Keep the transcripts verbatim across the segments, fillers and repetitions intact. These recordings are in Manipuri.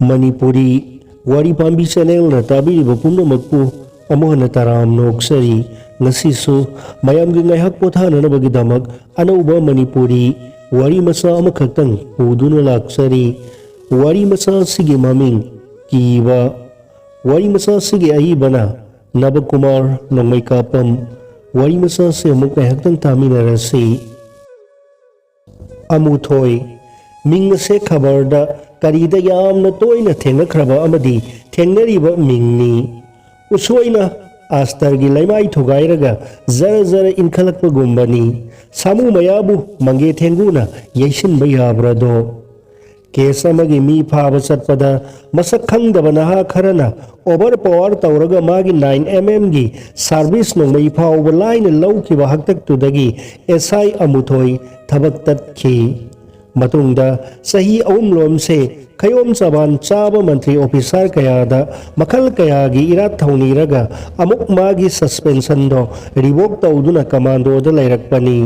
ꯃꯅꯤꯄꯨꯔꯤ ꯋꯥꯔꯤ ꯄꯥꯝꯕꯤ ꯆꯦꯅꯦꯜꯅ ꯇꯥꯕꯤꯔꯤꯕ ꯄꯨꯝꯅꯃꯛꯄꯨ ꯑꯃꯨꯛ ꯍꯟꯅ ꯇꯔꯥꯝꯅ ꯑꯣꯛꯆꯔꯤ꯫ ꯉꯁꯤꯁꯨ ꯃꯌꯥꯝꯒꯤ ꯉꯥꯏꯍꯥꯛ ꯄꯣꯊꯥꯅꯅꯕꯒꯤꯗꯃꯛ ꯑꯅꯧꯕ ꯃꯅꯤꯄꯨꯔꯤ ꯋꯥꯔꯤ ꯃꯆꯥ ꯑꯃꯈꯛꯇꯪ ꯄꯨꯗꯨꯅ ꯂꯥꯛꯆꯔꯤ꯫ ꯋꯥꯔꯤ ꯃꯆꯥ ꯑꯁꯤꯒꯤ ꯃꯃꯤꯡ ꯀꯤꯕ꯫ ꯋꯥꯔꯤ ꯃꯆꯥ ꯑꯁꯤꯒꯤ ꯑꯏꯕꯅ ꯅꯕꯀꯨꯃꯥꯔ ꯅꯣꯡꯃꯩꯀꯥꯄꯝ꯫ ꯋꯥꯔꯤ ꯃꯆꯥ ꯑꯁꯤ ꯑꯃꯨꯛ ꯉꯥꯏꯍꯥꯛꯇꯪ ꯇꯥꯃꯤꯟꯅꯔꯁꯤ꯫ ꯑꯃꯨꯊꯣꯏ꯫ ꯃꯤꯡ ꯑꯁꯦ ꯈꯕꯔꯗ ꯀꯔꯤꯗ ꯌꯥꯝꯅ ꯇꯣꯏꯅ ꯊꯦꯡꯅꯈ꯭ꯔꯕ ꯑꯃꯗꯤ ꯊꯦꯡꯅꯔꯤꯕ ꯃꯤꯡꯅꯤ꯫ ꯎꯁꯣꯏꯅ ꯑꯥꯁꯇꯔꯒꯤ ꯂꯩꯃꯥꯏ ꯊꯨꯒꯥꯏꯔꯒ ꯖꯔ ꯖꯔ ꯏꯟꯈꯠꯂꯛꯄꯒꯨꯝꯕꯅꯤ꯫ ꯁꯥꯃꯨ ꯃꯌꯥꯕꯨ ꯃꯪꯒꯦ ꯊꯦꯡꯒꯨꯅ ꯌꯩꯁꯤꯟꯕ ꯌꯥꯕ꯭ꯔꯗꯣ? ꯀꯦꯁ ꯑꯃꯒꯤ ꯃꯤ ꯐꯥꯕ ꯆꯠꯄꯗ ꯃꯁꯛ ꯈꯪꯗꯕ ꯅꯍꯥ ꯈꯔꯅ ꯑꯣꯚꯔ ꯄꯥꯋꯔ ꯇꯧꯔꯒ ꯃꯥꯒꯤ ꯅꯥꯏꯟ ꯑꯦꯝ ꯑꯦꯝꯒꯤ ꯁꯥꯔꯚꯤꯁ ꯅꯣꯡꯃꯩ ꯐꯥꯎꯕ ꯂꯥꯏꯅ ꯂꯧꯈꯤꯕ ꯍꯥꯛꯇꯛꯇꯨꯗꯒꯤ ꯑꯦꯁ ꯑꯥꯏ ꯑꯃꯨꯊꯣꯏ ꯊꯕꯛ ꯇꯠꯈꯤ꯫ ꯃꯇꯨꯡꯗ ꯆꯍꯤ ꯑꯍꯨꯝ ꯂꯣꯝꯁꯦ ꯈꯌꯣꯝ ꯆꯕꯥꯟ ꯆꯥꯕ ꯃꯟꯇ꯭ꯔꯤ ꯑꯣꯐꯤꯁꯥꯔ ꯀꯌꯥꯗ ꯃꯈꯜ ꯀꯌꯥꯒꯤ ꯏꯔꯥꯠ ꯊꯧꯅꯤꯔꯒ ꯑꯃꯨꯛ ꯃꯥꯒꯤ ꯁꯁꯄꯦꯟꯁꯟꯗꯣ ꯔꯤꯚꯣꯛ ꯇꯧꯗꯨꯅ ꯀꯃꯥꯟꯗꯣꯗ ꯂꯩꯔꯛꯄꯅꯤ꯫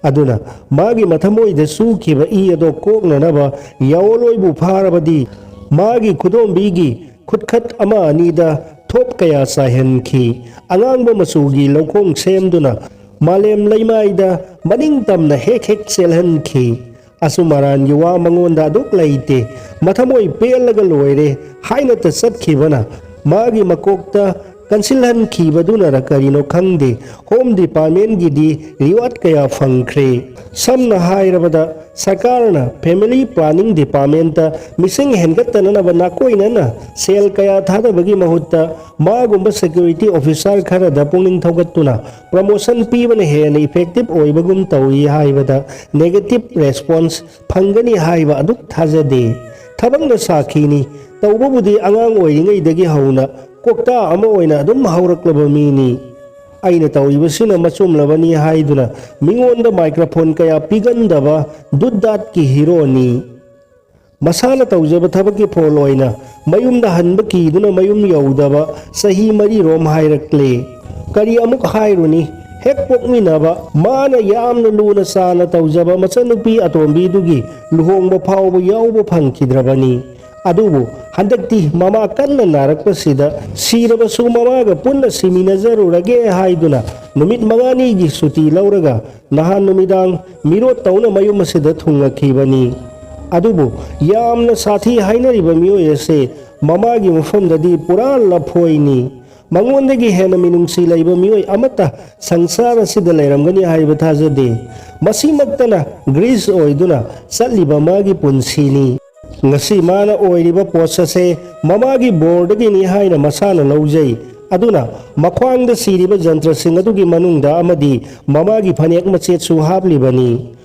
ꯑꯗꯨꯅ ꯃꯥꯒꯤ ꯃꯊꯃꯣꯏꯗ ꯆꯨꯈꯤꯕ ꯏ ꯑꯗꯣ ꯀꯣꯛꯅꯅꯕ ꯌꯥꯑꯣꯂꯣꯏꯕꯨ ꯐꯥꯔꯕꯗꯤ ꯃꯥꯒꯤ ꯈꯨꯗꯣꯝꯕꯤꯒꯤ ꯈꯨꯠꯈꯠ ꯑꯃ ꯑꯅꯤꯗ ꯊꯣꯞ ꯀꯌꯥ ꯆꯥꯏꯍꯟꯈꯤ꯫ ꯑꯉꯥꯡꯕ ꯃꯆꯨꯒꯤ ꯂꯧꯈꯣꯡ ꯁꯦꯝꯗꯨꯅ ꯃꯥꯂꯦꯝ ꯂꯩꯃꯥꯏꯗ ꯃꯅꯤꯡ ꯇꯝꯅ ꯍꯦꯛ ꯍꯦꯛ ꯆꯦꯜꯍꯟꯈꯤ꯫ ꯑꯆꯨꯝ ꯑꯔꯥꯟꯒꯤ ꯋꯥ ꯃꯉꯣꯟꯗ ꯑꯗꯨꯛ ꯂꯩꯇꯦ꯫ ꯃꯊꯃꯣꯏ ꯄꯦꯜꯂꯒ ꯂꯣꯏꯔꯦ ꯍꯥꯏꯅꯇ ꯆꯠꯈꯤꯕꯅ ꯃꯥꯒꯤ ꯃꯀꯣꯛꯇ ꯀꯟꯁꯤꯜꯍꯟꯈꯤꯕꯗꯨꯅꯔ ꯀꯔꯤꯅꯣ ꯈꯪꯗꯦ, ꯍꯣꯝ ꯗꯤꯄꯥꯔꯠꯃꯦꯟꯒꯤꯗꯤ ꯔꯤꯋꯥꯔꯗ ꯀꯌꯥ ꯐꯪꯈ꯭ꯔꯦ꯫ ꯁꯝꯅ ꯍꯥꯏꯔꯕꯗ, ꯁꯔꯀꯥꯔꯅ ꯐꯦꯃꯤꯂꯤ ꯄ꯭ꯂꯥꯅꯤꯡ ꯗꯤꯄꯥꯔꯠꯃꯦꯟꯇ ꯃꯤꯁꯤꯡ ꯍꯦꯟꯒꯠꯇꯅꯅꯕ ꯅꯥꯀꯣꯏꯅꯅ ꯁꯦꯜ ꯀꯌꯥ ꯊꯥꯗꯕꯒꯤ ꯃꯍꯨꯠꯇ ꯃꯥꯒꯨꯝꯕ ꯁꯦꯀ꯭ꯌꯨꯔꯤꯇꯤ ꯑꯣꯐꯤꯁꯥꯔ ꯈꯔꯗ ꯄꯨꯛꯅꯤꯡ ꯊꯧꯒꯠꯇꯨꯅ ꯄ꯭ꯔꯃꯣꯁꯟ ꯄꯤꯕꯅ ꯍꯦꯟꯅ ꯏꯐꯦꯛꯇꯤꯚ ꯑꯣꯏꯕꯒꯨꯝ ꯇꯧꯏ ꯍꯥꯏꯕꯗ ꯅꯦꯒꯦꯇꯤꯚ ꯔꯦꯁꯄꯣꯟꯁ ꯐꯪꯒꯅꯤ ꯍꯥꯏꯕ ꯑꯗꯨꯛ ꯊꯥꯖꯗꯦ꯫ ꯊꯕꯛꯅ ꯁꯥꯈꯤꯅꯤ꯫ ꯇꯧꯕꯕꯨꯗꯤ ꯑꯉꯥꯡ ꯑꯣꯏꯔꯤꯉꯩꯗꯒꯤ ꯍꯧꯅ ꯀꯣꯛꯇꯥ ꯑꯃ ꯑꯣꯏꯅ ꯑꯗꯨꯝ ꯍꯧꯔꯛꯂꯕ ꯃꯤꯅꯤ꯫ ꯑꯩꯅ ꯇꯧꯔꯤꯕꯁꯤꯅ ꯃꯆꯨꯝꯂꯕꯅꯤ ꯍꯥꯏꯗꯨꯅ ꯃꯤꯉꯣꯟꯗ ꯃꯥꯏꯀ꯭ꯔꯣꯐꯣꯟ ꯀꯌꯥ ꯄꯤꯒꯟꯗꯕ ꯗꯨꯠ ꯗꯥꯠꯀꯤ ꯍꯤꯔꯣꯅꯤ꯫ ꯃꯁꯥꯅ ꯇꯧꯖꯕ ꯊꯕꯛꯀꯤ ꯐꯣꯜ ꯑꯣꯏꯅ ꯃꯌꯨꯝꯗ ꯍꯟꯕ ꯀꯤꯗꯨꯅ ꯃꯌꯨꯝ ꯌꯧꯗꯕ ꯆꯍꯤ ꯃꯔꯤꯔꯣꯝ ꯍꯥꯏꯔꯛꯂꯦ꯫ ꯀꯔꯤ ꯑꯃꯨꯛ ꯍꯥꯏꯔꯨꯅꯤ? ꯍꯦꯛ ꯄꯣꯛꯃꯤꯟꯅꯕ ꯃꯥꯅ ꯌꯥꯝꯅ ꯂꯨꯅ ꯆꯥꯅ ꯇꯧꯖꯕ ꯃꯆꯟꯅꯨꯄꯤ ꯑꯇꯣꯝꯕꯤꯗꯨꯒꯤ ꯂꯨꯍꯣꯡꯕ ꯐꯥꯎꯕ ꯌꯥꯎꯕ ꯐꯪꯈꯤꯗ꯭ꯔꯕꯅꯤ꯫ ꯑꯗꯨꯕꯨ ꯍꯟꯗꯛꯇꯤ ꯃꯃꯥ ꯀꯟꯅ ꯅꯥꯔꯛꯄꯁꯤꯗ ꯁꯤꯔꯕꯁꯨ ꯃꯃꯥꯒ ꯄꯨꯟꯅ ꯁꯤꯃꯤꯟꯅꯖꯔꯨꯔꯒꯦ ꯍꯥꯏꯗꯨꯅ ꯅꯨꯃꯤꯠ ꯃꯉꯥꯅꯤꯒꯤ ꯁꯨꯇꯤ ꯂꯧꯔꯒ ꯅꯍꯥꯟ ꯅꯨꯃꯤꯗꯥꯡ ꯃꯤꯔꯣꯠ ꯇꯧꯅ ꯃꯌꯨꯝ ꯑꯁꯤꯗ ꯊꯨꯡꯂꯛꯈꯤꯕꯅꯤ꯫ ꯑꯗꯨꯕꯨ ꯌꯥꯝꯅ ꯁꯥꯊꯤ ꯍꯥꯏꯅꯔꯤꯕ ꯃꯤꯑꯣꯏ ꯑꯁꯦ ꯃꯃꯥꯒꯤ ꯃꯐꯝꯗꯗꯤ ꯄꯨꯔꯥ ꯂꯐꯣꯏꯅꯤ꯫ ꯃꯉꯣꯟꯗꯒꯤ ꯍꯦꯟꯅ ꯃꯤꯅꯨꯡꯁꯤ ꯂꯩꯕ ꯃꯤꯑꯣꯏ ꯑꯃꯠꯇ ꯁꯪꯁꯥꯔ ꯑꯁꯤꯗ ꯂꯩꯔꯝꯒꯅꯤ ꯍꯥꯏꯕ ꯊꯥꯖꯗꯦ꯫ ꯃꯁꯤꯃꯛꯇꯅ ꯒ꯭ꯔꯤꯁ ꯑꯣꯏꯗꯨꯅ ꯆꯠꯂꯤꯕ ꯃꯥꯒꯤ ꯄꯨꯟꯁꯤꯅꯤ꯫ ꯉꯁꯤ ꯃꯥꯅ ꯑꯣꯏꯔꯤꯕ ꯄꯣꯁ ꯑꯁꯦ ꯃꯃꯥꯒꯤ ꯕꯣꯔꯗꯒꯤꯅꯤ ꯍꯥꯏꯅ ꯃꯁꯥꯅ ꯂꯧꯖꯩ꯫ ꯑꯗꯨꯅ ꯃꯈ꯭ꯋꯥꯡꯗ ꯁꯤꯔꯤꯕ ꯖꯟꯇ꯭ꯔꯁꯤꯡ ꯑꯗꯨꯒꯤ ꯃꯅꯨꯡꯗ ꯑꯃꯗꯤ ꯃꯃꯥꯒꯤ ꯐꯅꯦꯛ ꯃꯆꯦꯠꯁꯨ ꯍꯥꯞꯂꯤꯕꯅꯤ꯫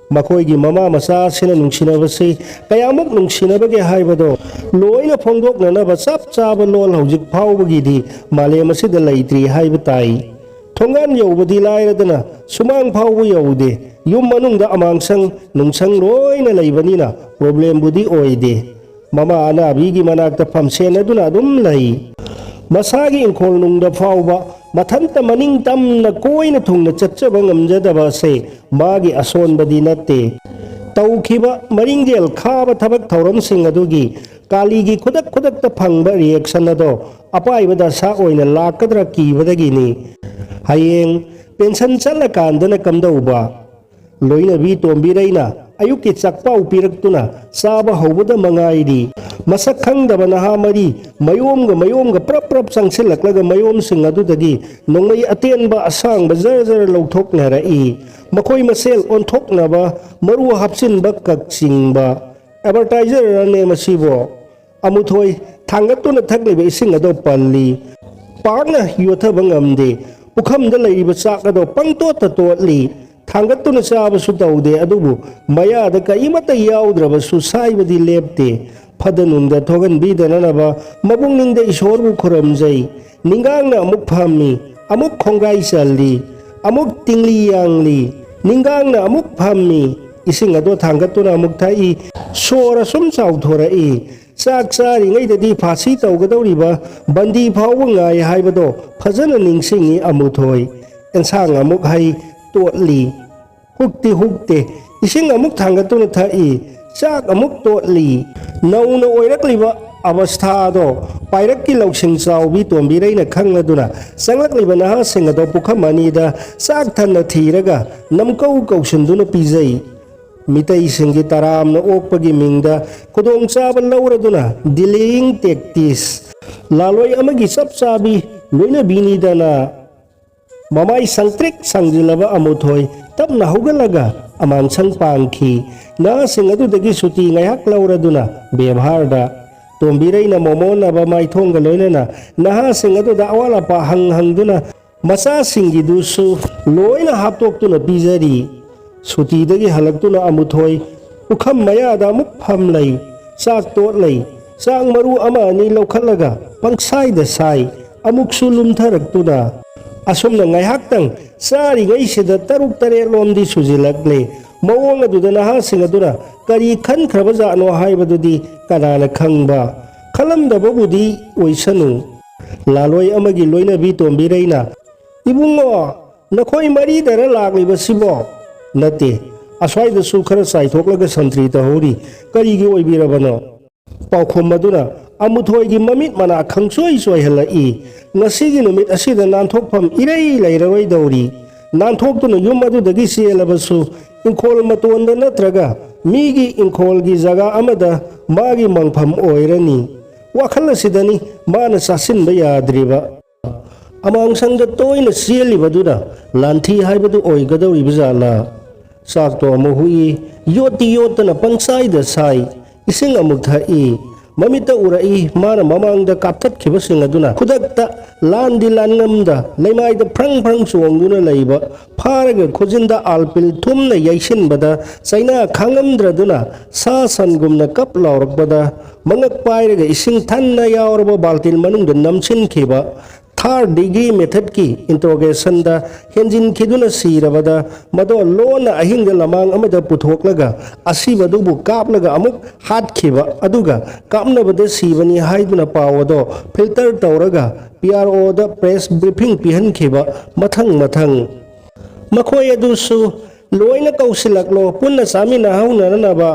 ꯃꯈꯣꯏꯒꯤ ꯃꯃꯥ ꯃꯆꯥ ꯑꯁꯤꯅ ꯅꯨꯡꯁꯤꯅꯕꯁꯤ ꯀꯌꯥꯃꯨꯛ ꯅꯨꯡꯁꯤꯅꯕꯒꯦ ꯍꯥꯏꯕꯗꯣ ꯂꯣꯏꯅ ꯐꯣꯡꯗꯣꯛꯅꯅꯕ ꯆꯞ ꯆꯥꯕ ꯂꯣꯜ ꯍꯧꯖꯤꯛ ꯐꯥꯎꯕꯒꯤꯗꯤ ꯃꯥꯂꯦꯝ ꯑꯁꯤꯗ ꯂꯩꯇ꯭ꯔꯤ ꯍꯥꯏꯕ ꯇꯥꯏ꯫ ꯊꯣꯡꯒꯥꯟ ꯌꯧꯕꯗꯤ ꯂꯥꯏꯔꯗꯅ ꯁꯨꯃꯥꯡ ꯐꯥꯎꯕ ꯌꯧꯗꯦ꯫ ꯌꯨꯝ ꯃꯅꯨꯡꯗ ꯑꯃꯥꯡꯁꯪ ꯅꯨꯡꯁꯪ ꯂꯣꯏꯅ ꯂꯩꯕꯅꯤꯅ ꯄ꯭ꯔꯣꯕ꯭ꯂꯦꯝꯕꯨꯗꯤ ꯑꯣꯏꯗꯦ꯫ ꯃꯃꯥ ꯑꯅꯥꯕꯤꯒꯤ ꯃꯅꯥꯛꯇ ꯐꯝꯁꯦꯟꯅꯗꯨꯅ ꯑꯗꯨꯝ ꯂꯩ꯫ ꯃꯁꯥꯒꯤ ꯏꯪꯈꯣꯜ ꯅꯨꯡꯗ ꯐꯥꯎꯕ ꯃꯊꯟꯇ ꯃꯅꯤꯡ ꯇꯝꯅ ꯀꯣꯏꯅ ꯊꯨꯡꯅ ꯆꯠꯆꯕ ꯉꯝꯖꯗꯕ ꯑꯁꯦ ꯃꯥꯒꯤ ꯑꯁꯣꯟꯕꯗꯤ ꯅꯠꯇꯦ꯫ ꯇꯧꯈꯤꯕ ꯃꯔꯤꯡꯖꯦꯜ ꯈꯥꯕ ꯊꯕꯛ ꯊꯧꯔꯝꯁꯤꯡ ꯑꯗꯨꯒꯤ ꯀꯥꯂꯤꯒꯤ ꯈꯨꯗꯛ ꯈꯨꯗꯛꯇ ꯐꯪꯕ ꯔꯤꯌꯦꯛꯁꯟ ꯑꯗꯣ ꯑꯄꯥꯏꯕ ꯗꯁꯥ ꯑꯣꯏꯅ ꯂꯥꯛꯀꯗ꯭ꯔꯥ ꯀꯤꯕꯗꯒꯤꯅꯤ꯫ ꯍꯌꯦꯡ ꯄꯦꯟꯁꯟ ꯆꯠꯂꯀꯥꯟꯗꯅ ꯀꯝꯗꯧꯕ? ꯂꯣꯏꯅꯕꯤ ꯇꯣꯝꯕꯤꯔꯩꯅ ꯑꯌꯨꯛꯀꯤ ꯆꯥꯛꯄꯥꯎ ꯄꯤꯔꯛꯇꯨꯅ ꯆꯥꯕ ꯍꯧꯕꯗ ꯃꯉꯥꯏꯔꯤ꯫ ꯃꯁꯛ ꯈꯪꯗꯕ ꯅꯍꯥ ꯃꯔꯤ ꯃꯌꯣꯝꯒ ꯃꯌꯣꯝꯒ ꯄ꯭ꯔꯞ ꯄ꯭ꯔꯞ ꯆꯪꯁꯤꯜꯂꯛꯂꯒ ꯃꯌꯣꯝꯁꯤꯡ ꯑꯗꯨꯗꯒꯤ ꯅꯣꯡꯃꯩ ꯑꯇꯦꯟꯕ ꯑꯁꯥꯡꯕ ꯖꯔ ꯖꯔ ꯂꯧꯊꯣꯛꯅꯔꯛꯏ꯫ ꯃꯈꯣꯏ ꯃꯁꯦꯜ ꯑꯣꯟꯊꯣꯛꯅꯕ ꯃꯔꯨ ꯍꯥꯞꯆꯤꯟꯕ ꯀꯛꯆꯤꯡꯕ꯫ ꯑꯦꯗꯚꯔꯇꯥꯏꯖꯔꯅꯦ ꯃꯁꯤꯕꯣ? ꯑꯃꯨꯊꯣꯏ ꯊꯥꯡꯒꯠꯇꯨꯅ ꯊꯛꯂꯤꯕ ꯏꯁꯤꯡ ꯑꯗꯨ ꯄꯜꯂꯤ꯫ ꯄꯥꯛꯅ ꯌꯣꯠꯊꯕ ꯉꯝꯗꯦ꯫ ꯄꯨꯈꯝꯗ ꯂꯩꯔꯤꯕ ꯆꯥꯛ ꯑꯗꯨ ꯄꯪꯇꯣꯠꯇ ꯇꯣꯠꯂꯤ꯫ ꯊꯥꯡꯒꯠꯇꯨꯅ ꯆꯥꯕꯁꯨ ꯇꯧꯗꯦ, ꯑꯗꯨꯕꯨ ꯃꯌꯥꯗ ꯀꯔꯤꯃꯠꯇ ꯌꯥꯎꯗ꯭ꯔꯕꯁꯨ ꯁꯥꯏꯕꯗꯤ ꯂꯦꯞꯇꯦ꯫ ꯐꯗ ꯅꯨꯡꯗ ꯊꯣꯛꯍꯟꯕꯤꯗꯅꯅꯕ ꯃꯄꯨꯛꯅꯤꯡꯗ ꯏꯁꯣꯔꯕꯨ ꯈꯨꯔꯨꯝꯖꯩ꯫ ꯅꯤꯡꯒꯥꯡꯅ ꯑꯃꯨꯛ ꯐꯝꯃꯤ, ꯑꯃꯨꯛ ꯈꯣꯡꯒꯥꯏ ꯆꯜꯂꯤ, ꯑꯃꯨꯛ ꯇꯤꯡꯂꯤ ꯌꯥꯡꯂꯤ꯫ ꯅꯤꯡꯒꯥꯡꯅ ꯑꯃꯨꯛ ꯐꯝꯃꯤ, ꯏꯁꯤꯡ ꯑꯗꯣ ꯊꯥꯡꯒꯠꯇꯨꯅ ꯑꯃꯨꯛ ꯊꯛꯏ꯫ ꯁꯣꯔ ꯑꯁꯨꯝ ꯆꯥꯎꯊꯣꯔꯛꯏ꯫ ꯆꯥꯛ ꯆꯥꯔꯤꯉꯩꯗꯗꯤ ꯐꯥꯁꯤ ꯇꯧꯒꯗꯧꯔꯤꯕ ꯕꯟꯗꯤ ꯐꯥꯎꯕ ꯉꯥꯏ ꯍꯥꯏꯕꯗꯣ ꯐꯖꯅ ꯅꯤꯡꯁꯤꯡꯉꯤ ꯑꯃꯨꯊꯣꯏ꯫ ꯑꯦꯟꯁꯥꯡ ꯑꯃꯨꯛ ꯍꯩ, ꯇꯣꯠꯂꯤ꯫ ꯍꯨꯛꯇꯤ ꯍꯨꯛꯇꯦ꯫ ꯏꯁꯤꯡ ꯑꯃꯨꯛ ꯊꯥꯡꯒꯠꯇꯨꯅ ꯊꯛꯏ꯫ ꯆꯥꯛ ꯑꯃꯨꯛ ꯇꯣꯠꯂꯤ꯫ ꯅꯧꯅ ꯑꯣꯏꯔꯛꯂꯤꯕ ꯑꯕꯁꯊꯥ ꯑꯗꯣ ꯄꯥꯏꯔꯛꯀꯤ ꯂꯧꯁꯤꯡ ꯆꯥꯎꯕꯤ ꯇꯣꯝꯕꯤꯔꯩꯅ ꯈꯪꯂꯗꯨꯅ ꯆꯪꯂꯛꯂꯤꯕ ꯅꯍꯥꯁꯤꯡ ꯑꯗꯣ ꯄꯨꯈꯝ ꯑꯅꯤꯗ ꯆꯥꯛ ꯊꯟꯅ ꯊꯤꯔꯒ ꯅꯝꯀꯧ ꯀꯧꯁꯤꯟꯗꯨꯅ ꯄꯤꯖꯩ꯫ ꯃꯤꯇꯩꯁꯤꯡꯒꯤ ꯇꯔꯥꯝꯅ ꯑꯣꯛꯄꯒꯤ ꯃꯤꯡꯗ ꯈꯨꯗꯣꯡꯆꯥꯕ ꯂꯧꯔꯗꯨꯅ delaying tactics, ꯂꯥꯂꯣꯏ ꯑꯃꯒꯤ ꯆꯞ ꯆꯥꯕꯤ ꯂꯣꯏꯅꯕꯤꯅꯤꯗꯅ꯫ ꯃꯃꯥꯏ ꯁꯪꯇ꯭ꯔꯤꯛ ꯁꯪꯖꯤꯜꯂꯕ ꯑꯃꯨꯊꯣꯏ ꯇꯞꯅ ꯍꯧꯒꯠꯂꯒ ꯑꯃꯥꯡꯁꯪ ꯄꯥꯡꯈꯤ꯫ ꯅꯍꯥꯁꯤꯡ ꯑꯗꯨꯗꯒꯤ ꯁꯨꯇꯤ ꯉꯥꯏꯍꯥꯛ ꯂꯧꯔꯗꯨꯅ ꯕꯦꯚꯥꯔꯗ ꯇꯣꯝꯕꯤꯔꯩꯅ ꯃꯣꯃꯣꯟꯅꯕ ꯃꯥꯏꯊꯣꯡꯒ ꯂꯣꯏꯅꯅ ꯅꯍꯥꯁꯤꯡ ꯑꯗꯨꯗ ꯑꯋꯥꯠ ꯑꯄꯥ ꯍꯪ ꯍꯪꯗꯨꯅ ꯃꯆꯥꯁꯤꯡꯒꯤꯗꯨꯁꯨ ꯂꯣꯏꯅ ꯍꯥꯞꯇꯣꯛꯇꯨꯅ ꯄꯤꯖꯔꯤ꯫ ꯁꯨꯇꯤꯗꯒꯤ ꯍꯜꯂꯛꯇꯨꯅ ꯑꯃꯨꯊꯣꯏ ꯄꯨꯈꯝ ꯃꯌꯥꯗ ꯑꯃꯨꯛ ꯐꯝꯂꯩ, ꯆꯥꯛ ꯇꯣꯠꯂꯩ, ꯆꯥꯛ ꯃꯔꯨ ꯑꯃ ꯑꯅꯤ ꯂꯧꯈꯠꯂꯒ ꯄꯪꯁꯥꯏꯗ ꯁꯥꯏ, ꯑꯃꯨꯛꯁꯨ ꯂꯨꯝꯊꯔꯛꯇꯨꯅ꯫ ꯑꯁꯨꯝꯅ ꯉꯥꯏꯍꯥꯛꯇꯪ ꯆꯥꯔꯤꯉꯩꯁꯤꯗ ꯇꯔꯨꯛ ꯇꯔꯦꯠ ꯂꯣꯝꯗꯤ ꯁꯨꯖꯤꯜꯂꯛꯂꯦ꯫ ꯃꯑꯣꯡ ꯑꯗꯨꯗ ꯅꯍꯥꯁꯤꯡ ꯑꯗꯨꯅ ꯀꯔꯤ ꯈꯟꯈ꯭ꯔꯕꯖꯥꯠꯅꯣ ꯍꯥꯏꯕꯗꯨꯗꯤ ꯀꯅꯥꯅ ꯈꯪꯕ? ꯈꯜꯂꯝꯗꯕꯕꯨꯗꯤ ꯑꯣꯏꯁꯅꯨ꯫ ꯂꯥꯂꯣꯏ ꯑꯃꯒꯤ ꯂꯣꯏꯅꯕꯤ ꯇꯣꯝꯕꯤꯔꯩꯅ, "ꯏꯕꯨꯡꯉꯣ, ꯅꯈꯣꯏ ꯃꯔꯤꯗꯔ ꯂꯥꯛꯂꯤꯕꯁꯤꯕꯣ?" "ꯅꯠꯇꯦ, ꯑꯁ꯭ꯋꯥꯏꯗꯁꯨ ꯈꯔ ꯆꯥꯏꯊꯣꯛꯂꯒ ꯁꯟꯇ꯭ꯔꯤ ꯇꯧꯍꯧꯔꯤ꯫ ꯀꯔꯤꯒꯤ ꯑꯣꯏꯕꯤꯔꯕꯅꯣ?" ꯄꯥꯎꯈꯨꯝ ꯑꯗꯨꯅ ꯑꯃꯨꯊꯣꯏꯒꯤ ꯃꯃꯤꯠ ꯃꯅꯥ ꯈꯪꯆꯣꯏ ꯆꯣꯏꯍꯜꯂꯛꯏ꯫ ꯉꯁꯤꯒꯤ ꯅꯨꯃꯤꯠ ꯑꯁꯤꯗ ꯅꯥꯟꯊꯣꯛꯐꯝ ꯏꯔꯩ ꯂꯩꯔꯔꯣꯏꯗꯧꯔꯤ꯫ ꯅꯥꯟꯊꯣꯛꯇꯨꯅ ꯌꯨꯝ ꯑꯗꯨꯗꯒꯤ ꯆꯦꯜꯂꯕꯁꯨ ꯏꯪꯈꯣꯜ ꯃꯇꯣꯟꯗ ꯅꯠꯇ꯭ꯔꯒ ꯃꯤꯒꯤ ꯏꯪꯈꯣꯜꯒꯤ ꯖꯒꯥ ꯑꯃꯗ ꯃꯥꯒꯤ ꯃꯪꯐꯝ ꯑꯣꯏꯔꯅꯤ꯫ ꯋꯥꯈꯜ ꯑꯁꯤꯗꯅꯤ ꯃꯥꯅ ꯆꯥꯁꯤꯟꯕ ꯌꯥꯗ꯭ꯔꯤꯕ꯫ ꯑꯃꯥꯡꯁꯪꯗ ꯇꯣꯏꯅ ꯆꯦꯜꯂꯤꯕꯗꯨꯅ ꯂꯥꯟꯊꯤ ꯍꯥꯏꯕꯗꯨ ꯑꯣꯏꯒꯗꯧꯔꯤꯕ ꯖꯥꯠꯂꯥ? ꯆꯥꯛꯇꯣ ꯑꯃꯨꯛ ꯍꯨꯏ, ꯌꯣꯠꯇꯤ ꯌꯣꯠꯇꯅ ꯄꯪꯆꯥꯏꯗ ꯁꯥꯏ, ꯏꯁꯤꯡ ꯑꯃꯨꯛ ꯊꯛꯏ꯫ ꯃꯃꯤꯠꯇ ꯎꯔꯛꯏ ꯃꯥꯅ ꯃꯃꯥꯡꯗ ꯀꯥꯞꯊꯠꯈꯤꯕꯁꯤꯡ ꯑꯗꯨꯅ ꯈꯨꯗꯛꯇ ꯂꯥꯟꯗꯤ ꯂꯥꯟꯉꯝꯗ ꯂꯩꯃꯥꯏꯗ ꯐ꯭ꯔꯪ ꯐ꯭ꯔꯪ ꯆꯣꯡꯗꯨꯅ ꯂꯩꯕ ꯐꯥꯔꯒ ꯈꯨꯖꯤꯟꯗ ꯑꯥꯜꯄꯤꯜ ꯊꯨꯝꯅ ꯌꯩꯁꯤꯟꯕꯗ ꯆꯩꯅꯥ ꯈꯥꯡꯉꯝꯗ꯭ꯔꯗꯨꯅ ꯁꯥ ꯁꯟꯒꯨꯝꯅ ꯀꯞ ꯂꯥꯎꯔꯛꯄꯗ ꯃꯉꯛ ꯄꯥꯏꯔꯒ ꯏꯁꯤꯡ ꯊꯟꯅ ꯌꯥꯎꯔꯕ ꯕꯥꯜꯇꯤꯟ ꯃꯅꯨꯡꯗ ꯅꯝꯁꯤꯟꯈꯤꯕ ꯊꯥꯔ ꯗꯤꯒ꯭ꯔꯤ ꯃꯦꯊꯠꯀꯤ ꯏꯟꯇ꯭ꯔꯣꯒꯦꯁꯟꯗ ꯍꯦꯟꯖꯤꯟꯈꯤꯗꯨꯅ ꯁꯤꯔꯕꯗ ꯃꯗꯣ ꯂꯣꯟꯅ ꯑꯍꯤꯡꯗ ꯂꯃꯥꯡ ꯑꯃꯗ ꯄꯨꯊꯣꯛꯂꯒ ꯑꯁꯤꯕꯗꯨꯕꯨ ꯀꯥꯞꯂꯒ ꯑꯃꯨꯛ ꯍꯥꯠꯈꯤꯕ ꯑꯗꯨꯒ ꯀꯥꯞꯅꯕꯗ ꯁꯤꯕꯅꯤ ꯍꯥꯏꯗꯨꯅ ꯄꯥꯎ ꯑꯗꯣ ꯐꯤꯜꯇꯔ ꯇꯧꯔꯒ ꯄꯤ ꯑꯥꯔ ꯑꯣꯗ ꯄ꯭ꯔꯦꯁ ꯕ꯭ꯔꯤꯐꯤꯡ ꯄꯤꯍꯟꯈꯤꯕ ꯃꯊꯪ ꯃꯊꯪ꯫ ꯃꯈꯣꯏ ꯑꯗꯨꯁꯨ ꯂꯣꯏꯅ ꯀꯧꯁꯤꯜꯂꯛꯂꯣ, ꯄꯨꯟꯅ ꯆꯥꯃꯤꯟꯅꯍꯧꯅꯅꯕ꯫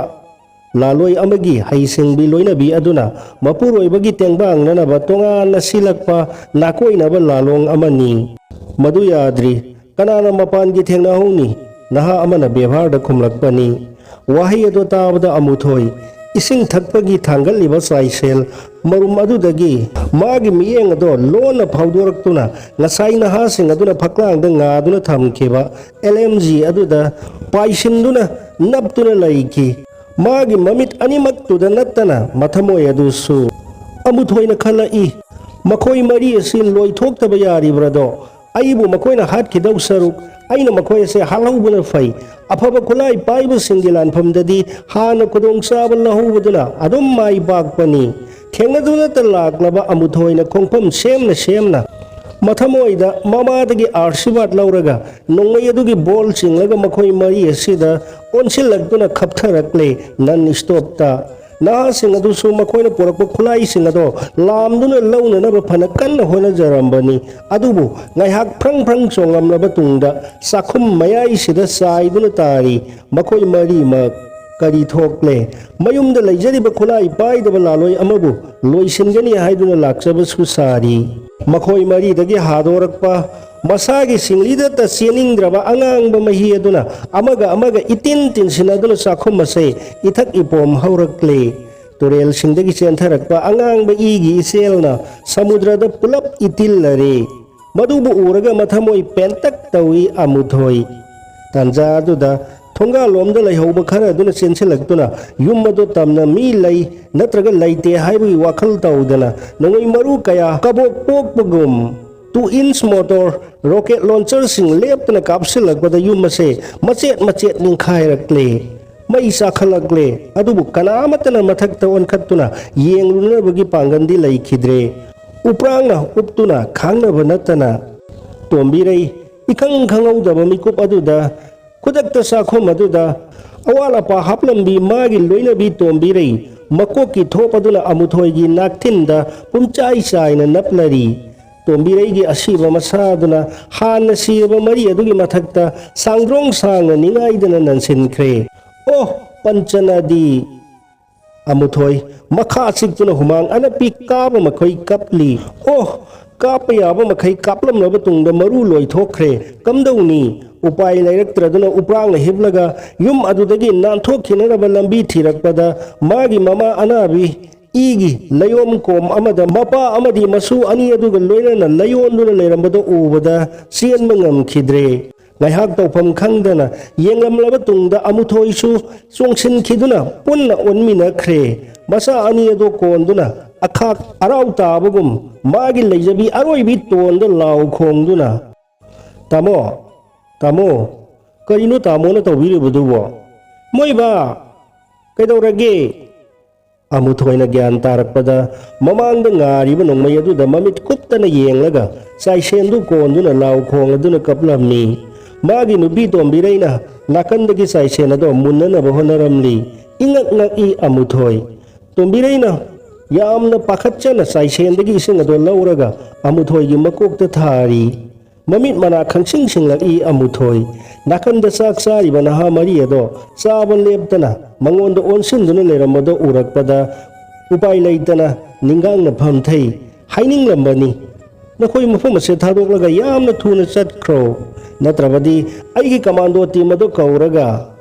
ꯂꯥꯂꯣꯏ ꯑꯃꯒꯤ ꯍꯩꯁꯤꯡꯕꯤ ꯂꯣꯏꯅꯕꯤ ꯑꯗꯨꯅ ꯃꯄꯨꯔꯣꯏꯕꯒꯤ ꯇꯦꯡꯕꯥꯡꯅꯅꯕ ꯇꯣꯉꯥꯟꯅ ꯁꯤꯜꯂꯛꯄ ꯅꯥꯀꯣꯏꯅꯕ ꯂꯥꯂꯣꯡ ꯑꯃꯅꯤ꯫ ꯃꯗꯨ ꯌꯥꯗ꯭ꯔꯤ꯫ ꯀꯅꯥꯅ ꯃꯄꯥꯟꯒꯤ ꯊꯦꯡꯅꯍꯧꯅꯤ? ꯅꯍꯥ ꯑꯃꯅ ꯕꯦꯕꯥꯔꯗ ꯈꯨꯝꯂꯛꯄꯅꯤ꯫ ꯋꯥꯍꯩ ꯑꯗꯨ ꯇꯥꯕꯗ ꯑꯃꯨꯊꯣꯏ ꯏꯁꯤꯡ ꯊꯛꯄꯒꯤ ꯊꯥꯡꯒꯠꯂꯤꯕ ꯆꯥꯏꯁꯦꯜ ꯃꯔꯨꯝ ꯑꯗꯨꯗꯒꯤ ꯃꯥꯒꯤ ꯃꯤꯠꯌꯦꯡ ꯑꯗꯣ ꯂꯣꯟꯅ ꯐꯥꯎꯗꯣꯔꯛꯇꯨꯅ ꯉꯁꯥꯏ ꯅꯍꯥꯁꯤꯡ ꯑꯗꯨꯅ ꯐꯛꯂꯥꯡꯗ ꯉꯥꯗꯨꯅ ꯊꯝꯈꯤꯕ ꯑꯦꯜ ꯑꯦꯝ ꯖꯤ ꯑꯗꯨꯗ ꯄꯥꯏꯁꯤꯟꯗꯨꯅ ꯅꯞꯇꯨꯅ ꯂꯩꯈꯤ꯫ ꯃꯥꯒꯤ ꯃꯃꯤꯠ ꯑꯅꯤꯃꯛꯇꯨꯗ ꯅꯠꯇꯅ ꯃꯊꯃꯣꯏ ꯑꯗꯨꯁꯨ꯫ ꯑꯃꯨꯊꯣꯏꯅ ꯈꯜꯂꯛꯏ, "ꯃꯈꯣꯏ ꯃꯔꯤ ꯑꯁꯤ ꯂꯣꯏꯊꯣꯛꯇꯕ ꯌꯥꯔꯤꯕ꯭ꯔꯗꯣ? ꯑꯩꯕꯨ ꯃꯈꯣꯏꯅ ꯍꯥꯠꯈꯤꯗꯧ ꯁꯔꯨꯛ ꯑꯩꯅ ꯃꯈꯣꯏ ꯑꯁꯤ ꯍꯥꯠꯍꯧꯕꯅ ꯐꯩ꯫ ꯑꯐꯕ ꯈꯨꯠꯂꯥꯏ ꯄꯥꯏꯕꯁꯤꯡꯒꯤ ꯂꯥꯟꯐꯝꯗꯗꯤ ꯍꯥꯟꯅ ꯈꯨꯗꯣꯡꯆꯥꯕ ꯂꯧꯍꯧꯕꯗꯨꯅ ꯑꯗꯨꯝ ꯃꯥꯏ ꯄꯥꯛꯄꯅꯤ"꯫ ꯊꯦꯡꯅꯗꯨꯅꯇ ꯂꯥꯛꯂꯕ ꯑꯃꯨꯊꯣꯏꯅ ꯈꯣꯡꯐꯝ ꯁꯦꯝꯅ ꯁꯦꯝꯅ ꯃꯊꯃꯣꯏꯗ ꯃꯃꯥꯗꯒꯤ ꯑꯥꯔꯁꯤꯕꯥꯗ ꯂꯧꯔꯒ ꯅꯣꯡꯃꯩ ꯑꯗꯨꯒꯤ ꯕꯣꯜ ꯆꯤꯡꯂꯒ ꯃꯈꯣꯏ ꯃꯔꯤ ꯑꯁꯤꯗ ꯑꯣꯟꯁꯤꯜꯂꯛꯇꯨꯅ ꯈꯞꯊꯔꯛꯂꯦ꯫ ꯅꯟ ꯁ꯭ꯇꯣꯞꯇ ꯅꯍꯥꯁꯤꯡ ꯑꯗꯨꯁꯨ ꯃꯈꯣꯏꯅ ꯄꯨꯔꯛꯄ ꯈꯨꯠꯂꯥꯏꯁꯤꯡ ꯑꯗꯣ ꯂꯥꯝꯗꯨꯅ ꯂꯧꯅꯅꯕ ꯐꯅ ꯀꯟꯅ ꯍꯣꯠꯅꯖꯔꯝꯕꯅꯤ꯫ ꯑꯗꯨꯕꯨ ꯉꯥꯏꯍꯥꯛ ꯐ꯭ꯔꯪ ꯐ꯭ꯔꯪ ꯆꯣꯡꯂꯝꯂꯕ ꯇꯨꯡꯗ ꯆꯥꯛꯈꯨꯝ ꯃꯌꯥꯏꯁꯤꯗ ꯆꯥꯏꯗꯨꯅ ꯇꯥꯔꯤ꯫ ꯃꯈꯣꯏ ꯃꯔꯤꯃꯛ꯫ ꯀꯔꯤ ꯊꯣꯛꯂꯦ? ꯃꯌꯨꯝꯗ ꯂꯩꯖꯔꯤꯕ ꯈꯨꯠꯂꯥꯏ ꯄꯥꯏꯗꯕ ꯂꯥꯂꯣꯏ ꯑꯃꯕꯨ ꯂꯣꯏꯁꯤꯟꯒꯅꯤ ꯍꯥꯏꯗꯨꯅ ꯂꯥꯛꯆꯕꯁꯨ ꯁꯥꯔꯤ꯫ ꯃꯈꯣꯏ ꯃꯔꯤꯗꯒꯤ ꯍꯥꯗꯣꯔꯛꯄ ꯃꯁꯥꯒꯤ ꯁꯤꯡꯂꯤꯗꯇ ꯆꯦꯟꯅꯤꯡꯗ꯭ꯔꯕ ꯑꯉꯥꯡꯕ ꯃꯍꯤ ꯑꯗꯨꯅ ꯑꯃꯒ ꯑꯃꯒ ꯏꯇꯤꯟ ꯇꯤꯟꯁꯤꯟꯅꯗꯨꯅ ꯆꯥꯛꯈꯨꯝ ꯑꯁꯦ ꯏꯊꯛ ꯏꯄꯣꯝ ꯍꯧꯔꯛꯂꯦ꯫ ꯇꯨꯔꯦꯜꯁꯤꯡꯗꯒꯤ ꯆꯦꯟꯊꯔꯛꯄ ꯑꯉꯥꯡꯕ ꯏꯒꯤ ꯏꯆꯦꯜꯅ ꯁꯃꯨꯗ꯭ꯔꯗ ꯄꯨꯂꯞ ꯏꯇꯤꯜꯂꯔꯦ꯫ ꯃꯗꯨꯕꯨ ꯎꯔꯒ ꯃꯊꯃꯣꯏ ꯄꯦꯟꯇꯛ ꯇꯧꯏ ꯑꯃꯨꯊꯣꯏ꯫ ꯇꯥꯟꯖꯥ ꯑꯗꯨꯗ ꯊꯣꯡꯒꯥꯜꯂꯣꯝꯗ ꯂꯩꯍꯧꯕ ꯈꯔ ꯑꯗꯨꯅ ꯆꯦꯟꯁꯤꯜꯂꯛꯇꯨꯅ ꯌꯨꯝ ꯑꯗꯨ ꯇꯝꯅ ꯃꯤ ꯂꯩ ꯅꯠꯇ꯭ꯔꯒ ꯂꯩꯇꯦ ꯍꯥꯏꯕꯒꯤ ꯋꯥꯈꯜ ꯇꯧꯗꯅ ꯅꯣꯡꯃꯩ ꯃꯔꯨ ꯀꯌꯥ ꯀꯕꯣꯛ ꯄꯣꯛꯄꯒꯨꯝ ꯇꯨ ꯏꯟꯆ ꯃꯣꯇꯣꯔ ꯔꯣꯀꯦꯠ ꯂꯣꯟꯆꯔꯁꯤꯡ ꯂꯦꯞꯇꯅ ꯀꯥꯞꯁꯤꯜꯂꯛꯄꯗ ꯌꯨꯝ ꯑꯁꯦ ꯃꯆꯦꯠ ꯃꯆꯦꯠ ꯅꯤꯡꯈꯥꯏꯔꯛꯂꯦ꯫ ꯃꯩ ꯆꯥꯛꯈꯠꯂꯛꯂꯦ꯫ ꯑꯗꯨꯕꯨ ꯀꯅꯥ ꯑꯃꯠꯇꯅ ꯃꯊꯛꯇ ꯑꯣꯟꯈꯠꯇꯨꯅ ꯌꯦꯡꯂꯨꯅꯕꯒꯤ ꯄꯥꯡꯒꯜꯗꯤ ꯂꯩꯈꯤꯗ꯭ꯔꯦ꯫ ꯎꯄ꯭ꯔꯥꯡꯅ ꯎꯞꯇꯨꯅ ꯈꯥꯡꯅꯕ ꯅꯠꯇꯅ꯫ ꯇꯣꯝꯕꯤꯔꯩ ꯏꯈꯪ ꯈꯪꯍꯧꯗꯕ ꯃꯤꯀꯨꯞ ꯑꯗꯨꯗ ꯈꯨꯗꯛꯇ ꯆꯥꯛꯈꯨꯝ ꯑꯗꯨꯗ ꯑꯋꯥꯠ ꯑꯄꯥ ꯍꯥꯞꯂꯝꯕꯤ ꯃꯥꯒꯤ ꯂꯣꯏꯅꯕꯤ ꯇꯣꯝꯕꯤꯔꯩ ꯃꯀꯣꯛꯀꯤ ꯊꯣꯞ ꯑꯗꯨꯅ ꯑꯃꯨꯊꯣꯏꯒꯤ ꯅꯥꯛꯊꯤꯟꯗ ꯄꯨꯝꯆꯥꯏ ꯆꯥꯏꯅ ꯅꯞꯂꯔꯤ꯫ ꯇꯣꯝꯕꯤꯔꯩꯒꯤ ꯑꯁꯤꯕ ꯃꯁꯥ ꯑꯗꯨꯅ ꯍꯥꯟꯅ ꯁꯤꯔꯕ ꯃꯔꯤ ꯑꯗꯨꯒꯤ ꯃꯊꯛꯇ ꯁꯥꯡꯗ꯭ꯔꯣꯡ ꯁꯥꯡꯅ ꯅꯤꯡꯉꯥꯏꯗꯅ ꯅꯟꯁꯤꯟꯈ꯭ꯔꯦ꯫ "ꯑꯣ, ꯄꯟꯆꯅꯥꯗꯤ!" ꯑꯃꯨꯊꯣꯏ, ꯃꯈꯥ ꯆꯤꯛꯇꯨꯅ ꯍꯨꯃꯥꯡ ꯑꯅꯞꯄꯤ ꯀꯥꯕ ꯃꯈꯩ ꯀꯞꯂꯤ꯫ ꯑꯣ, ꯀꯥꯞꯄ ꯌꯥꯕ ꯃꯈꯩ ꯀꯥꯞꯂꯝꯂꯕ ꯇꯨꯡꯗ ꯃꯔꯨ ꯂꯣꯏꯊꯣꯛꯈ꯭ꯔꯦ꯫ ꯀꯝꯗꯧꯅꯤ? ꯎꯄꯥꯏ ꯂꯩꯔꯛꯇ꯭ꯔꯗꯨꯅ ꯎꯄ꯭ꯔꯥꯡꯅ ꯍꯤꯞꯂꯒ ꯌꯨꯝ ꯑꯗꯨꯗꯒꯤ ꯅꯥꯟꯊꯣꯛꯈꯤꯅꯅꯕ ꯂꯝꯕꯤ ꯊꯤꯔꯛꯄꯗ ꯃꯥꯒꯤ ꯃꯃꯥ ꯑꯅꯥꯕꯤ ꯏꯒꯤ ꯂꯩꯌꯣꯝ ꯀꯣꯝ ꯑꯃꯗ ꯃꯄꯥ ꯑꯃꯗꯤ ꯃꯁꯨ ꯑꯅꯤ ꯑꯗꯨꯒ ꯂꯣꯏꯅꯅ ꯂꯩꯌꯣꯟꯗꯨꯅ ꯂꯩꯔꯝꯕꯗꯨ ꯎꯕꯗ ꯆꯦꯟꯕ ꯉꯝꯈꯤꯗ꯭ꯔꯦ꯫ ꯉꯥꯏꯍꯥꯛ ꯇꯧꯐꯝ ꯈꯪꯗꯅ ꯌꯦꯡꯂꯝꯂꯕ ꯇꯨꯡꯗ ꯑꯃꯨꯊꯣꯏꯁꯨ ꯆꯣꯡꯁꯤꯟꯈꯤꯗꯨꯅ ꯄꯨꯟꯅ ꯑꯣꯟꯃꯤꯟꯅꯈ꯭ꯔꯦ꯫ ꯃꯆꯥ ꯑꯅꯤ ꯑꯗꯨ ꯀꯣꯟꯗꯨꯅ ꯑꯈꯥꯛ ꯑꯔꯥꯎ ꯇꯥꯕꯒꯨꯝ ꯃꯥꯒꯤ ꯂꯩꯖꯕꯤ ꯑꯔꯣꯏꯕꯤ ꯇꯣꯟꯗ ꯂꯥꯎ ꯈꯣꯡꯗꯨꯅ, "ꯇꯥꯃꯣ, ꯇꯥꯃꯣ, ꯀꯔꯤꯅꯣ ꯇꯥꯃꯣꯅ ꯇꯧꯕꯤꯔꯤꯕꯗꯨꯕꯣ? ꯃꯣꯏꯕꯥ, ꯀꯩꯗꯧꯔꯒꯦ?" ꯑꯃꯨꯊꯣꯏꯅ ꯒ꯭ꯌꯥꯟ ꯇꯥꯔꯛꯄꯗ ꯃꯃꯥꯡꯗ ꯉꯥꯔꯤꯕ ꯅꯣꯡꯃꯩ ꯑꯗꯨꯗ ꯃꯃꯤꯠ ꯀꯨꯞꯇꯅ ꯌꯦꯡꯂꯒ ꯆꯥꯏꯁꯦꯟꯗꯨ ꯀꯣꯟꯗꯨꯅ ꯂꯥꯎ ꯈꯣꯡꯂꯗꯨꯅ ꯀꯞꯂꯝꯃꯤ꯫ ꯃꯥꯒꯤ ꯅꯨꯄꯤ ꯇꯣꯝꯕꯤꯔꯩꯅ ꯅꯥꯀꯟꯗꯒꯤ ꯆꯥꯏꯁꯦꯟ ꯑꯗꯣ ꯃꯨꯟꯅꯅꯕ ꯍꯣꯠꯅꯔꯝꯂꯤ꯫ ꯏꯉꯛ ꯉꯛꯏ ꯑꯃꯨꯊꯣꯏ꯫ ꯇꯣꯝꯕꯤꯔꯩꯅ ꯌꯥꯝꯅ ꯄꯥꯈꯠꯆꯅ ꯆꯥꯏꯁꯦꯟꯗꯒꯤ ꯏꯁꯤꯡ ꯑꯗꯣ ꯂꯧꯔꯒ ꯑꯃꯨꯊꯣꯏꯒꯤ ꯃꯀꯣꯛꯇ ꯊꯥꯔꯤ꯫ ꯃꯃꯤꯠ ꯃꯅꯥ ꯈꯪꯁꯤꯡ ꯁꯤꯡꯂꯛꯏ ꯑꯃꯨꯊꯣꯏ꯫ ꯅꯥꯀꯟꯗ ꯆꯥꯛ ꯆꯥꯔꯤꯕ ꯅꯍꯥ ꯃꯔꯤ ꯑꯗꯣ ꯆꯥꯕ ꯂꯦꯞꯇꯅ ꯃꯉꯣꯟꯗ ꯑꯣꯟꯁꯤꯟꯗꯨꯅ ꯂꯩꯔꯝꯕꯗꯣ ꯎꯔꯛꯄꯗ ꯎꯄꯥꯏ ꯂꯩꯇꯅ ꯅꯤꯡꯒꯥꯡꯅ ꯐꯝꯊꯩ꯫ ꯍꯥꯏꯅꯤꯡꯂꯝꯕꯅꯤ, "ꯅꯈꯣꯏ ꯃꯐꯝ ꯑꯁꯦ ꯊꯥꯗꯣꯛꯂꯒ ꯌꯥꯝꯅ ꯊꯨꯅ ꯆꯠꯈ꯭ꯔꯣ, ꯅꯠꯇ꯭ꯔꯕꯗꯤ ꯑꯩꯒꯤ ꯀꯃꯥꯟꯗꯣ ꯇꯤꯝ ꯑꯗꯣ ꯀꯧꯔꯒ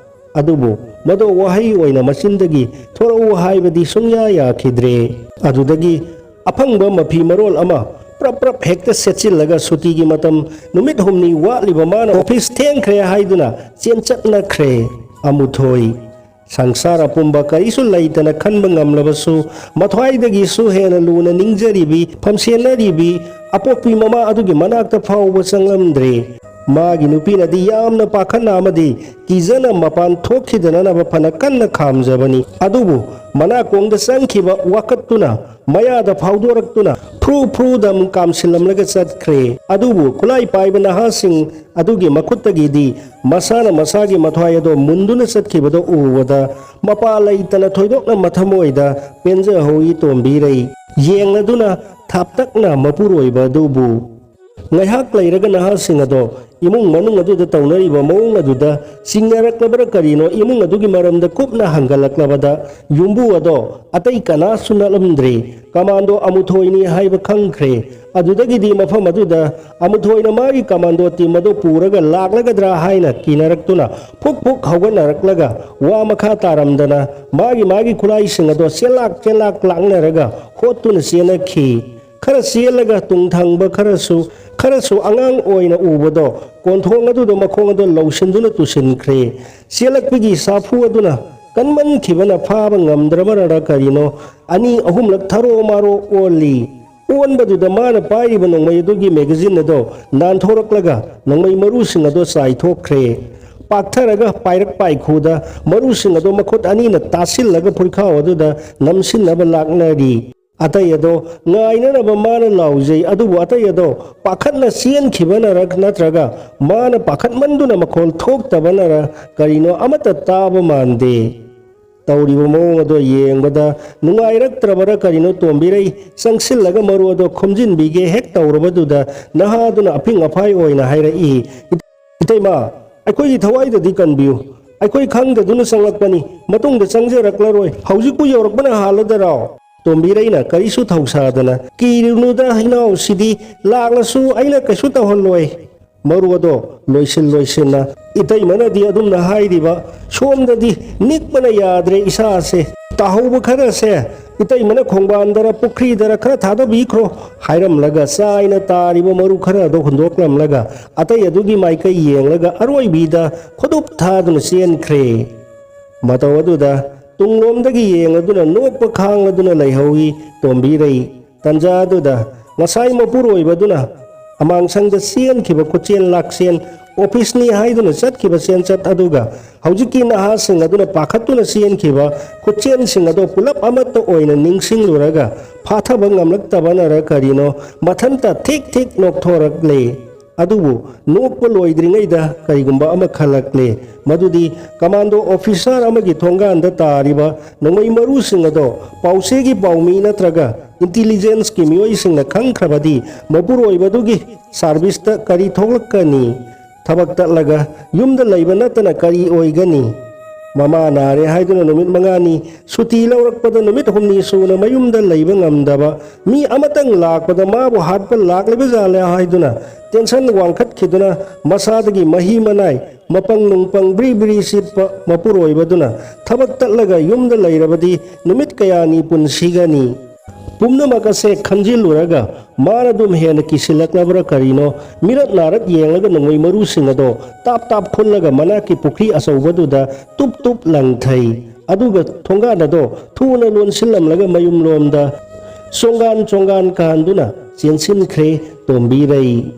ꯑꯗꯨꯕꯨ ꯃꯗꯣ ꯋꯥꯍꯩ ꯑꯣꯏꯅ ꯃꯆꯤꯟꯗꯒꯤ ꯊꯣꯔꯛꯎ ꯍꯥꯏꯕꯗꯤ ꯁꯨꯡꯌꯥ ꯌꯥꯈꯤꯗ꯭ꯔꯦ꯫ ꯑꯗꯨꯗꯒꯤ ꯑꯐꯪꯕ ꯃꯐꯤ ꯃꯔꯣꯜ ꯑꯃ ꯄ꯭ꯔꯞ ꯄ꯭ꯔꯞ ꯍꯦꯛꯇ ꯁꯦꯠꯆꯤꯜꯂꯒ ꯁꯨꯇꯤꯒꯤ ꯃꯇꯝ ꯅꯨꯃꯤꯠ ꯍꯨꯝꯅꯤ ꯋꯥꯠꯂꯤꯕ ꯃꯥꯅ ꯑꯣꯐꯤꯁ ꯊꯦꯡꯈ꯭ꯔꯦ ꯍꯥꯏꯗꯨꯅ ꯆꯦꯟꯆꯠꯅꯈ꯭ꯔꯦ ꯑꯃꯨꯊꯣꯏ꯫ ꯁꯪꯁꯥꯔ ꯑꯄꯨꯝꯕ ꯀꯔꯤꯁꯨ ꯂꯩꯇꯅ ꯈꯟꯕ ꯉꯝꯂꯕꯁꯨ ꯃꯊ꯭ꯋꯥꯏꯗꯒꯤꯁꯨ ꯍꯦꯟꯅ ꯂꯨꯅ ꯅꯤꯡꯖꯔꯤꯕꯤ, ꯐꯝꯁꯦꯟꯅꯔꯤꯕꯤ ꯑꯄꯣꯛꯄꯤ ꯃꯃꯥ ꯑꯗꯨꯒꯤ ꯃꯅꯥꯛꯇ ꯐꯥꯎꯕ ꯆꯪꯂꯝꯗ꯭ꯔꯦ꯫ ꯃꯥꯒꯤ ꯅꯨꯄꯤꯅꯗꯤ ꯌꯥꯝꯅ ꯄꯥꯈꯠꯅ ꯑꯃꯗꯤ ꯀꯤꯖꯅ ꯃꯄꯥꯟ ꯊꯣꯛꯈꯤꯗꯅꯅꯕ ꯐꯅ ꯀꯟꯅ ꯈꯥꯝꯖꯕꯅꯤ꯫ ꯑꯗꯨꯕꯨ ꯃꯅꯥꯀꯣꯡꯗ ꯆꯪꯈꯤꯕ ꯋꯥꯀꯠꯇꯨꯅ ꯃꯌꯥꯗ ꯐꯥꯎꯗꯣꯔꯛꯇꯨꯅ ꯐ꯭ꯔꯨ ꯐ꯭ꯔꯨ ꯗꯝ ꯀꯥꯝꯁꯤꯜꯂꯝꯂꯒ ꯆꯠꯈ꯭ꯔꯦ꯫ ꯑꯗꯨꯕꯨ ꯈꯨꯠꯂꯥꯏ ꯄꯥꯏꯕ ꯅꯍꯥꯁꯤꯡ ꯑꯗꯨꯒꯤ ꯃꯈꯨꯠꯇꯒꯤꯗꯤ ꯃꯁꯥꯅ ꯃꯁꯥꯒꯤ ꯃꯊ꯭ꯋꯥꯏ ꯑꯗꯣ ꯃꯨꯟꯗꯨꯅ ꯆꯠꯈꯤꯕꯗꯣ ꯎꯕꯗ ꯃꯄꯥ ꯂꯩꯇꯅ ꯊꯣꯏꯗꯣꯛꯅ ꯃꯊꯃꯣꯏꯗ ꯄꯦꯟꯖꯍꯧꯏ ꯇꯣꯝꯕꯤꯔꯩ꯫ ꯌꯦꯡꯂꯗꯨꯅ ꯊꯥꯞꯇꯛꯅ ꯃꯄꯨꯔꯣꯏꯕ ꯑꯗꯨꯕꯨ꯫ ꯉꯥꯏꯍꯥꯛ ꯂꯩꯔꯒ ꯅꯍꯥꯁꯤꯡ ꯑꯗꯣ ꯏꯃꯨꯡ ꯃꯅꯨꯡ ꯑꯗꯨꯗ ꯇꯧꯅꯔꯤꯕ ꯃꯑꯣꯡ ꯑꯗꯨꯗ ꯆꯤꯡꯅꯔꯛꯂꯕ꯭ꯔꯥ ꯀꯔꯤꯅꯣ, ꯏꯃꯨꯡ ꯑꯗꯨꯒꯤ ꯃꯔꯝꯗ ꯀꯨꯞꯅ ꯍꯪꯒꯠꯂꯛꯂꯕꯗ ꯌꯨꯝꯕꯨ ꯑꯗꯣ ꯑꯇꯩ ꯀꯅꯥꯁꯨ ꯅꯠꯂꯝꯗ꯭ꯔꯦ꯫ ꯀꯃꯥꯟꯗꯣ ꯑꯃꯨꯊꯣꯏꯅꯤ ꯍꯥꯏꯕ ꯈꯪꯈ꯭ꯔꯦ꯫ ꯑꯗꯨꯗꯒꯤꯗꯤ ꯃꯐꯝ ꯑꯗꯨꯗ ꯑꯃꯨꯊꯣꯏꯅ ꯃꯥꯒꯤ ꯀꯃꯥꯟꯗꯣ ꯇꯤꯝ ꯑꯗꯣ ꯄꯨꯔꯒ ꯂꯥꯛꯂꯒꯗ꯭ꯔꯥ ꯍꯥꯏꯅ ꯀꯤꯅꯔꯛꯇꯨꯅ ꯐꯨꯛ ꯐꯨꯛ ꯍꯧꯒꯠꯅꯔꯛꯂꯒ ꯋꯥ ꯃꯈꯥ ꯇꯥꯔꯝꯗꯅ ꯃꯥꯒꯤ ꯃꯥꯒꯤ ꯈꯨꯠꯂꯥꯏꯁꯤꯡ ꯑꯗꯣ ꯆꯦꯟꯂꯥꯛ ꯆꯦꯟꯂꯥꯛ ꯂꯥꯛꯅꯔꯒ ꯍꯣꯠꯇꯨꯅ ꯆꯦꯟꯅꯈꯤ꯫ ꯈꯔ ꯆꯦꯜꯂꯒ ꯇꯨꯡ ꯊꯪꯕ ꯈꯔꯁꯨ, ꯈꯔꯁꯨ ꯑꯉꯥꯡ ꯑꯣꯏꯅ ꯎꯕꯗꯣ ꯀꯣꯟꯊꯣꯡ ꯑꯗꯨꯗ ꯃꯈꯣꯡ ꯑꯗꯨ ꯂꯧꯁꯤꯟꯗꯨꯅ ꯇꯨꯁꯤꯟꯈ꯭ꯔꯦ꯫ ꯆꯦꯜꯂꯛꯄꯒꯤ ꯁꯥꯐꯨ ꯑꯗꯨꯅ ꯀꯟꯃꯟꯈꯤꯕꯅ ꯐꯥꯕ ꯉꯝꯗ꯭ꯔꯕꯔ ꯀꯔꯤꯅꯣ, ꯑꯅꯤ ꯑꯍꯨꯝꯂꯛ ꯊꯔꯣ ꯃꯥꯔꯣ ꯑꯣꯜꯂꯤ꯫ ꯑꯣꯟꯕꯗꯨꯗ ꯃꯥꯅ ꯄꯥꯏꯔꯤꯕ ꯅꯣꯡꯃꯩ ꯑꯗꯨꯒꯤ ꯃꯦꯒꯥꯖꯤꯟ ꯑꯗꯣ ꯅꯥꯟꯊꯣꯔꯛꯂꯒ ꯅꯣꯡꯃꯩ ꯃꯔꯨꯁꯤꯡ ꯑꯗꯣ ꯆꯥꯏꯊꯣꯛꯈ꯭ꯔꯦ꯫ ꯄꯥꯛꯊꯔꯒ ꯄꯥꯏꯔꯛ ꯄꯥꯏꯈꯨꯗ ꯃꯔꯨꯁꯤꯡ ꯑꯗꯣ ꯃꯈꯨꯠ ꯑꯅꯤꯅ ꯇꯥꯁꯤꯜꯂꯒ ꯐꯨꯔꯤꯈꯥꯎ ꯑꯗꯨꯗ ꯅꯝꯁꯤꯟꯅꯕ ꯂꯥꯛꯅꯔꯤ꯫ ꯑꯇꯩ ꯑꯗꯣ ꯉꯥꯏꯅꯅꯕ ꯃꯥꯅ ꯂꯥꯎꯖꯩ, ꯑꯗꯨꯕꯨ ꯑꯇꯩ ꯑꯗꯣ ꯄꯥꯈꯠꯅ ꯆꯦꯟꯈꯤꯕꯅꯔ ꯅꯠꯇ꯭ꯔꯒ ꯃꯥꯅ ꯄꯥꯈꯠꯃꯟꯗꯨꯅ ꯃꯈꯣꯜ ꯊꯣꯛꯇꯕꯅꯔ ꯀꯔꯤꯅꯣ ꯑꯃꯠꯇ ꯇꯥꯕ ꯃꯥꯟꯗꯦ꯫ ꯇꯧꯔꯤꯕ ꯃꯑꯣꯡ ꯑꯗꯣ ꯌꯦꯡꯕꯗ ꯅꯨꯡꯉꯥꯏꯔꯛꯇ꯭ꯔꯕꯔ ꯀꯔꯤꯅꯣ, ꯇꯣꯝꯕꯤꯔꯩ ꯆꯪꯁꯤꯜꯂꯒ ꯃꯔꯨ ꯑꯗꯣ ꯈꯣꯝꯖꯤꯟꯕꯤꯒꯦ ꯍꯦꯛ ꯇꯧꯔꯕꯗꯨꯗ ꯅꯍꯥꯗꯨꯅ ꯑꯐꯤꯡ ꯑꯐꯥꯏ ꯑꯣꯏꯅ ꯍꯥꯏꯔꯛꯏ, "ꯏꯇꯩꯃ, ꯑꯩꯈꯣꯏꯒꯤ ꯊꯋꯥꯏꯗꯗꯤ ꯀꯟꯕꯤꯌꯨ꯫ ꯑꯩꯈꯣꯏ ꯈꯪꯗꯗꯨꯅ ꯆꯪꯂꯛꯄꯅꯤ, ꯃꯇꯨꯡꯗ ꯆꯪꯖꯔꯛꯂꯔꯣꯏ꯫ ꯍꯧꯖꯤꯛꯄꯨ ꯌꯧꯔꯛꯄꯅ ꯍꯥꯜꯂꯗꯔꯥꯎ?" ꯇꯣꯝꯕꯤꯔꯩꯅ ꯀꯔꯤꯁꯨ ꯊꯧꯁꯥꯗꯅ, "ꯀꯤꯔꯨꯅꯨꯗ ꯏꯅꯥꯎꯁꯤꯗꯤ, ꯂꯥꯛꯂꯁꯨ ꯑꯩꯅ ꯀꯩꯁꯨ ꯇꯧꯍꯜꯂꯣꯏ꯫ ꯃꯔꯨ ꯑꯗꯣ ꯂꯣꯏꯁꯤꯟ ꯂꯣꯏꯁꯤꯟꯅ ꯏꯇꯩꯃꯅꯗꯤ ꯑꯗꯨꯝꯅ ꯍꯥꯏꯔꯤꯕ, ꯁꯣꯝꯗꯗꯤ ꯅꯤꯛꯄꯅ ꯌꯥꯗ꯭ꯔꯦ ꯏꯁꯥꯁꯦ꯫ ꯇꯥꯍꯧꯕ ꯈꯔꯁꯦ ꯏꯇꯩꯃꯅ ꯈꯣꯡꯕꯥꯟꯗꯔ ꯄꯨꯈ꯭ꯔꯤꯗꯔ ꯈꯔ ꯊꯥꯗꯕꯤꯈ꯭ꯔꯣ" ꯍꯥꯏꯔꯝꯂꯒ ꯆꯥꯏꯅ ꯇꯥꯔꯤꯕ ꯃꯔꯨ ꯈꯔ ꯑꯗꯣ ꯍꯨꯟꯗꯣꯛꯂꯝꯂꯒ ꯑꯇꯩ ꯑꯗꯨꯒꯤ ꯃꯥꯏꯀꯩ ꯌꯦꯡꯂꯒ ꯑꯔꯣꯏꯕꯤꯗ ꯈꯨꯗꯨꯞ ꯊꯥꯗꯨꯅ ꯆꯦꯟꯈ꯭ꯔꯦ꯫ ꯃꯇꯧ ꯑꯗꯨꯗ ꯇꯨꯡꯂꯣꯝꯗꯒꯤ ꯌꯦꯡꯂꯗꯨꯅ ꯅꯣꯛꯄ ꯈꯥꯡꯂꯗꯨꯅ ꯂꯩꯍꯧꯏ ꯇꯣꯝꯕꯤꯔꯩ꯫ ꯇꯟꯖꯥ ꯑꯗꯨꯗ ꯉꯁꯥꯏ ꯃꯄꯨꯔꯣꯏꯕꯗꯨꯅ ꯑꯃꯥꯡꯁꯪꯗ ꯆꯦꯟꯈꯤꯕ ꯈꯨꯠꯆꯦꯟ ꯂꯥꯛꯆꯦꯟ, ꯑꯣꯐꯤꯁꯅꯤ ꯍꯥꯏꯗꯨꯅ ꯆꯠꯈꯤꯕ ꯆꯦꯟꯆꯠ ꯑꯗꯨꯒ ꯍꯧꯖꯤꯛꯀꯤ ꯅꯍꯥꯁꯤꯡ ꯑꯗꯨꯅ ꯄꯥꯈꯠꯇꯨꯅ ꯆꯦꯟꯈꯤꯕ ꯈꯨꯠꯆꯦꯟꯁꯤꯡ ꯑꯗꯣ ꯄꯨꯂꯞ ꯑꯃꯠꯇ ꯑꯣꯏꯅ ꯅꯤꯡꯁꯤꯡꯂꯨꯔꯒ ꯐꯥꯊꯕ ꯉꯝꯂꯛꯇꯕꯅꯔ ꯀꯔꯤꯅꯣ ꯃꯊꯟꯇ ꯊꯤꯛ ꯊꯤꯛ ꯅꯣꯛꯊꯣꯔꯛꯂꯦ꯫ ꯑꯗꯨꯕꯨ ꯅꯣꯛꯄ ꯂꯣꯏꯗ꯭ꯔꯤꯉꯩꯗ ꯀꯔꯤꯒꯨꯝꯕ ꯑꯃ ꯈꯜꯂꯛꯂꯦ꯫ ꯃꯗꯨꯗꯤ ꯀꯃꯥꯟꯗꯣ ꯑꯣꯐꯤꯁꯥꯔ ꯑꯃꯒꯤ ꯊꯣꯡꯒꯥꯟꯗ ꯇꯥꯔꯤꯕ ꯅꯣꯡꯃꯩ ꯃꯔꯨꯁꯤꯡ ꯑꯗꯣ ꯄꯥꯎꯆꯦꯒꯤ ꯄꯥꯎꯃꯤ ꯅꯠꯇ꯭ꯔꯒ ꯏꯟꯇꯤꯂꯤꯖꯦꯟꯁꯀꯤ ꯃꯤꯑꯣꯏꯁꯤꯡꯅ ꯈꯪꯈ꯭ꯔꯕꯗꯤ ꯃꯄꯨꯔꯣꯏꯕꯗꯨꯒꯤ ꯁꯥꯔꯚꯤꯁꯇ ꯀꯔꯤ ꯊꯣꯛꯂꯛꯀꯅꯤ? ꯊꯕꯛ ꯇꯠꯂꯒ ꯌꯨꯝꯗ ꯂꯩꯕ ꯅꯠꯇꯅ ꯀꯔꯤ ꯑꯣꯏꯒꯅꯤ? ꯃꯃꯥ ꯅꯥꯔꯦ ꯍꯥꯏꯗꯨꯅ ꯅꯨꯃꯤꯠ ꯃꯉꯥꯅꯤ ꯁꯨꯇꯤ ꯂꯧꯔꯛꯄꯗ ꯅꯨꯃꯤꯠ ꯍꯨꯝꯅꯤ ꯁꯨꯅ ꯃꯌꯨꯝꯗ ꯂꯩꯕ ꯉꯝꯗꯕ, ꯃꯤ ꯑꯃꯇꯪ ꯂꯥꯛꯄꯗ ꯃꯥꯕꯨ ꯍꯥꯠꯄ ꯂꯥꯛꯂꯤꯕ ꯖꯥꯠꯂꯦ ꯍꯥꯏꯗꯨꯅ ꯇꯦꯟꯁꯟ ꯋꯥꯡꯈꯠꯈꯤꯗꯨꯅ ꯃꯁꯥꯗꯒꯤ ꯃꯍꯤ ꯃꯅꯥꯏ, ꯃꯄꯪ ꯅꯨꯡꯄꯪ ꯕ꯭ꯔꯤ ꯕ꯭ꯔꯤ ꯁꯤꯠꯄ ꯃꯄꯨꯔꯣꯏꯕꯗꯨꯅ ꯊꯕꯛ ꯇꯠꯂꯒ ꯌꯨꯝꯗ ꯂꯩꯔꯕꯗꯤ ꯅꯨꯃꯤꯠ ꯀꯌꯥꯅꯤ ꯄꯨꯟꯁꯤꯒꯅꯤ? ꯄꯨꯝꯅꯃꯛ ꯑꯁꯦ ꯈꯟꯖꯤꯜꯂꯨꯔꯒ ꯃꯥꯅ ꯑꯗꯨꯝ ꯍꯦꯟꯅ ꯀꯤꯁꯤꯜꯂꯛꯂꯕ꯭ꯔꯥ ꯀꯔꯤꯅꯣ, ꯃꯤꯔꯠ ꯅꯥꯔꯠ ꯌꯦꯡꯂꯒ ꯅꯣꯡꯃꯩ ꯃꯔꯨꯁꯤꯡ ꯑꯗꯣ ꯇꯥꯞ ꯇꯥꯞ ꯈꯨꯜꯂꯒ ꯃꯅꯥꯛꯀꯤ ꯄꯨꯈ꯭ꯔꯤ ꯑꯆꯧꯕꯗꯨꯗ ꯇꯨꯞ ꯇꯨꯞ ꯂꯪꯊꯩ꯫ ꯑꯗꯨꯒ ꯊꯣꯡꯒꯥꯟ ꯑꯗꯣ ꯊꯨꯅ ꯂꯣꯟꯁꯤꯜꯂꯝꯂꯒ ꯃꯌꯨꯝꯂꯣꯝꯗ ꯆꯣꯡꯒꯥꯟ ꯆꯣꯡꯒꯥꯟ ꯀꯥꯟꯗꯨꯅ ꯆꯦꯟꯁꯤꯟꯈ꯭ꯔꯦ ꯇꯣꯝꯕꯤꯔꯩ꯫